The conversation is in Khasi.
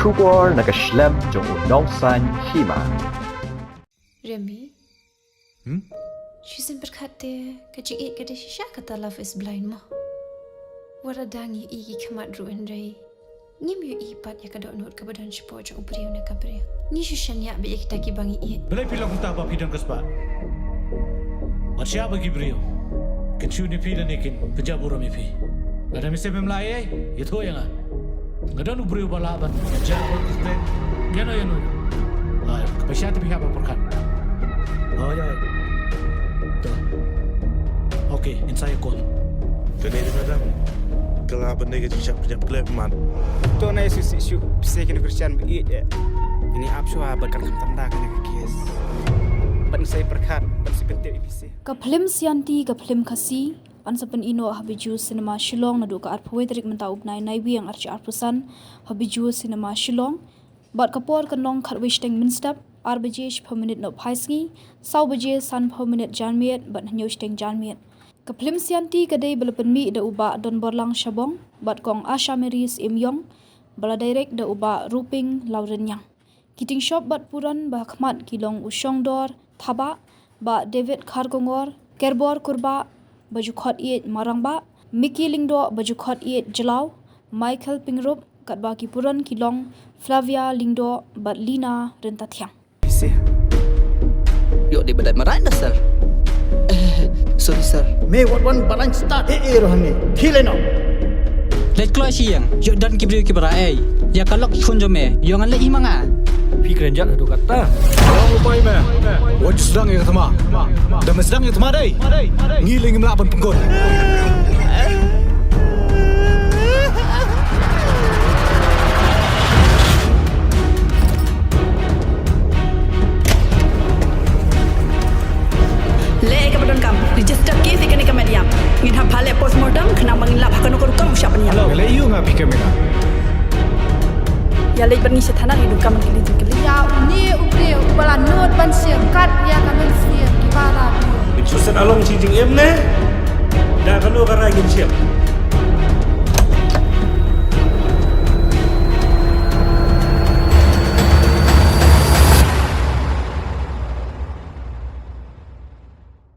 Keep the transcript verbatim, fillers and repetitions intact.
Khubor na ka shlem jong u nongsaiñ hima. Remi. Hmm? Shisien pyrkhat te ka jingïeit ka dei shisha kata love is blind mo. Wat la dang ïohi ki khmat ruh hynrei ngim ïohi pat ïa ka dohnud kaba don shapoh jong u briew ne ka briew. Ngi shu shaniah beit ïa kita kiba ngi ïeit. Balei phi long kumta ba phi don ka spah? Wat shah ba ki briew kin shu ne phi lane kin pynjah burom ïa phi. Lada mynsiem mem lah ei ei, ïathuh ïa nga. Nga don u briew ba lah ban jah bad kyrteng ïano ïano. Ai, ka pisa te phi hap ban pyrkhat. Ai, ai. To. Okay, ngin sa ïa call. Kane dei madam. Ka lah ban dei ka jingshah pynïap khlem man. To, nai shu shu shu pisa kine Christian ba ïeit eh. Ini ap shuwa bad kan kham tanda kane ka case. Ban sa ïa pyrkhat, ban sa pyntip ïa pisa. Ka phlim Sianti, ka phlim Khasi, yn sa pyni noh ha Bijou Cinema Shillong naduh ka arphew wei tarik mynta u bnai Naiwieng arhajar arphew san ha Bijou Cinema Shillong. Bad ka por kan long khatwei shiteng mynstep, ar baje shiphew minit nohphai sngi, saw baje sanphew minit janmiet bad hynñiew shiteng janmiet. Ka phlim Sianti ka dei ba la pynmih da u Bah Donborlang Shabong bad Kong Asha Mary Syiemiong, ba la direct da u Bah Ruping Lawrynniang. Ki tyngshop bad puron ba ha khmat ki long u Shongdor Thabah, Bah David Kharkongor, Kerbor Kurbah, Bajukot Ieit Marangbah, Mickey Lyngdoh, Bajukot Ieit Jlaw, Michael Pyngrope, katba ki puron ki long Flavia Lyngdoh bad Lina Ryntathiang. Ïoh dei ba dei marai da, sir. Eh, sorry, sir. Me wat wan balang start eh eh roh hangne. Khie lei noh. Leit kloi sha ïing, ïoh don ki briew kiba rah ei. Ïa ka lok khun jong me, ïoh ngan leit hi ma nga. Phi kren jat haduh katta. Ong u pai me. Wat ju sdang ïa ka thma. Da me sdang ïa ka thma dei, ngi lei ngim lah ban pynkut. Leh ïa kaba donkam, register case ïa kane ka met ïap. Ngin hap phah leh postmortem khnang ba ngin lap ha kano ka rukom u shah pynïap. Nga leh ïa u nga phi ka mena. Ïa leit bad ngi sha thana, ngi donkam ban kylli jingkylli. Ïa une u briew uba la nud ban shim kat ïa ka mynsiem kiba la biang. Shu set along shi jingim ne da kano ka rai ngin shim.